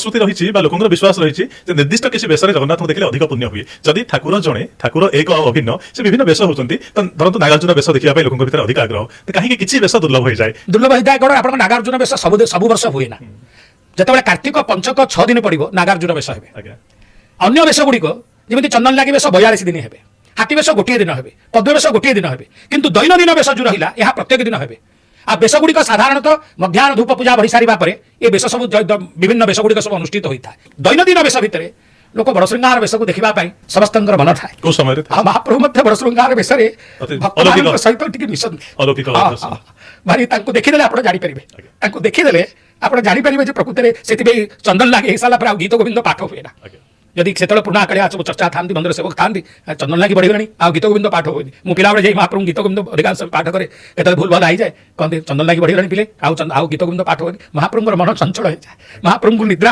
ସଂସ୍କୃତି ରହିଛି ବା ଲୋକଙ୍କର ବିଶ୍ୱାସ ରହିଛି ଯେ ନିର୍ଦ୍ଦିଷ୍ଟ କିଛି ବେଶରେ ଜଗନ୍ନାଥଙ୍କୁ ଦେଖିଲେ ଅଧିକ ପୁଣ୍ୟ ହୁଏ। ଯଦି ଠାକୁର ଜଣେ, ଠାକୁର ଏକ ଆଉ ଅଭିନ୍ନ, ସେ ବିଭିନ୍ନ ବେଶ ହଉଛନ୍ତି, ତ ଧରନ୍ତୁ ନାଗାର୍ଜୁନ ବେଶ ଦେଖିବା ପାଇଁ ଲୋକଙ୍କ ଭିତରେ ଅଧିକ ଆଗ୍ରହ, ତ କାହିଁକି କିଛି ବେଶ ଦୁର୍ଲଭ ହେଇଯାଏ? ଦୁର୍ଲଭ ହେଇଥାଏ କ'ଣ? ଆପଣଙ୍କ ନାଗାର୍ଜୁନ ବେଶ ସବୁ ସବୁ ବର୍ଷ ହୁଏ ନା। ଯେତେବେଳେ କାର୍ତ୍ତିକ ପଞ୍ଚକ 6 ଦିନ ପଡ଼ିବ, ନାଗାର୍ଜୁନ ବେଶ ହେବେ। ଅନ୍ୟ ବେଶ ଗୁଡ଼ିକ ଯେମିତି ଚନ୍ଦନ ଲାଗି ବେଶ 42 ଦିନ ହେବେ, ହାତୀ ବେଶ ଗୋଟିଏ ଦିନ ହେବେ, ପଦ୍ମ ବେଶ ଗୋଟିଏ ଦିନ ହେବେ। କିନ୍ତୁ ଦୈନନ୍ଦିନ ବେଶ ଯୋଉ ରହିଲା, ଏହା ପ୍ରତ୍ୟେକ ଦିନ ହେବେ। ଆଉ ବେଶ ଗୁଡ଼ିକ ସାଧାରଣତଃ ମଧ୍ୟାହ୍ନ ଧୂପ ପୂଜା ବଢ଼ି ସାରିବା ପରେ ଏ ବେଶ ସବୁ ବିଭିନ୍ନ ବେଶ ଗୁଡ଼ିକ ସବୁ ଅନୁଷ୍ଠିତ ହୋଇଥାଏ। ଦୈନନ୍ଦିନ ବେଶ ଭିତରେ ଲୋକ ବଡ଼ ଶୃଙ୍ଗାର ବେଶକୁ ଦେଖିବା ପାଇଁ ସମସ୍ତଙ୍କର ମନ ଥାଏ। କୋଉ ସମୟରେ? ଆଉ ମହାପ୍ରଭୁ ମଧ୍ୟ ବଡ଼ ଶୃଙ୍ଗାର ବେଶରେ ଅତି ଭକ୍ତମାନଙ୍କ ଅଲୌକିକ। ସହିତ ଟିକେ ମିଶନ୍ତି। ଅଲୌକିକ ଦର୍ଶନ। ହଁ। ଭାରି ତାଙ୍କୁ ଦେଖିଦେଲେ ଆପଣ ଜାଣିପାରିବେ। ତାଙ୍କୁ ଦେଖିଦେଲେ ଆପଣ ଜାଣିପାରିବେ ଯେ ପ୍ରକୃତରେ ସେଥିପାଇଁ ଚନ୍ଦନ ଲାଗି ହେଇସାରିଲା ପରେ ଆଉ ଗୀତ ଗୋବିନ୍ଦ ପାଠ ହୁଏ ନା। ଯଦି ସେତେବେଳେ ପୁରୁଣା କାଳିଆ ସବୁ ଚର୍ଚ୍ଚା ଥାନ୍ତି, ମନ୍ଦିର ସେବକ ଥାନ୍ତି, ଚନ୍ଦନ ଲାଗି ବଢ଼ିଗଲାଣି, ଆଉ ଗୀତ ଗୋବିନ୍ଦ ପାଠ ହୁଏନି। ମୁଁ ପିଲାବେଳେ ଯାଇ ମହାପ୍ରଭୁ ଗୀତ ଗୋବିନ୍ଦ ଅଧିକାଂଶ ପାଠ କରେ। କେତେବେଳେ ଭୁଲ ଭାଲ ହେଇଯାଏ, କହନ୍ତି, ଚନ୍ଦନ ଲାଗି ବଢ଼ିଗଲାଣି ପିଲେ, ଆଉ ଗୀତ ଗୋବିନ୍ଦ ପାଠ ହୁଏନି। ମହାପ୍ରଭୁଙ୍କର ମନ ଚଞ୍ଚଳ ହେଇଯାଏ, ମହାପ୍ରଭୁଙ୍କୁ ନିଦ୍ରା